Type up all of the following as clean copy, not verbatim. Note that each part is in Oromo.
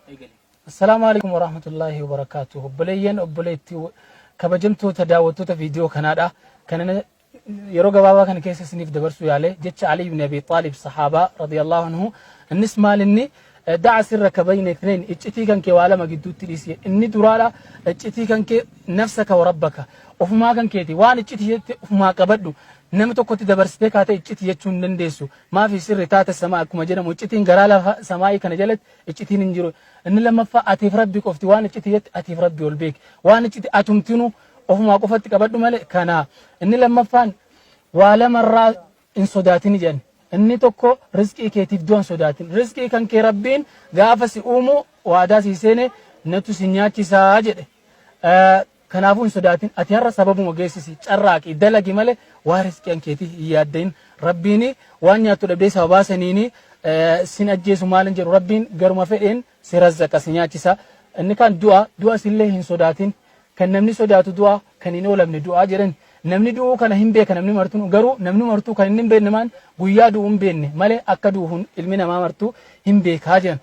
Eegali. Assalaamu alaikum warahmatullaahi wabarakaatuh. Obboleeyyan obboleetti kabajamtoota daawwattoota viidiyoo kanaadha. Kana yeroo gabaabaa kana keessa isiniif dabarsuu yaale jecha Ali ibn Abi Xaalib sahaabaa radiyallahu anhu innis maal inni da'a sirraka bayna ithnain iccitii kan kee waa lama gidduutti dhiisi inni duraadha iccitii kan kee nafsaka wa rabbaka ofumaa kan keeti waan iccitii jette ofumaa qabadhu nama tokkotti dabarsitee kaatee iccitii jechuu hin dandeessu maafi sirri taata samaa akkuma jedhamu iccitiin garaa lafa samaa'ii kana jalatti iccitiin hin jiru inni lammaffaa atiif rabbi qofti waan iccitii jette atiif rabbi ol beeki waan iccitii atumtinu ofumaa qofatti qabadhu malee kana inni lammaffaan waa lamarraa hin sodaatini jedhan inni tokko rizqii keetiif du'a hin sodaatin rizqii kan kee rabbiin gaafa si uumu waadaa si seene natu si nyaachisaa jedhe kanaafuu hin sodaatin ati har'a sababuma geessisi carraaqi dalagi malee waa rizqii kan keetii hin yaaddain rabbiin waan nyaattu dhabdee sababaa saniini sin ajjeesu maal hin jedhu rabbiin garuma fedheen si razzaqa si nyaachisa inni kan du'a du'a sillee hin sodaatin Kan namni sodaatu du'a, kan hin oolamne du'a jedhan. Namni du'uu kana hin beeka namni martuu garuu namni martuu kan inni hin beekne maan guyyaa du'uu hin beekne malee akka du'u ilmi namaa martuu hin beekaa jedhan.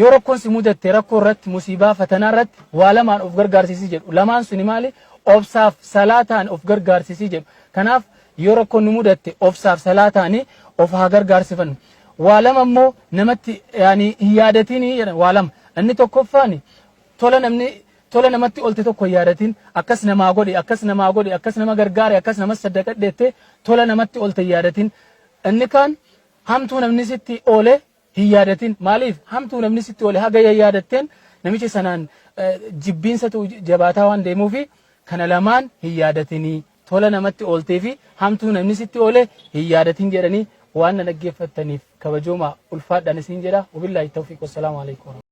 Yoo rakkoon si mudatte rakkoo irratti musiibaa fatanaa irratti waa lamaan of gargaarsisi jedhu. Lamaan suni maali? Obsaaf salaataan of gargaarsisi jedhu. Kanaaf yoo rakkoon nu mudatte obsaaf salaataani of haa gargaarsifannu. Waa lama immoo namatti yaani hin yaadatinii jedhan waa lama. Inni tokkoffaani tola namni tola namatti olte tokko hin yaadatin akkas namaa godhe akkas namaa godhe akkas nama gargaare akkas nama saddaqadhe jettee tola namatti olte hin yaadatin inni kaan hamtuu namni sitti oole hin yaadatin maaliif hamtuu namni sitti oole haga yaadatteen namicha sanaan jibbiinsatu jabaataa waan deemuufi kana lamaan hin yaadatinii tola namatti ooltee fi hamtuu namni sitti oole hin yaadatin jedhanii waan na dhaggeeffattaniif kabajooma ulfaadhaan isin jedha wabillaahi tawfiiq wassalaamu alaikum.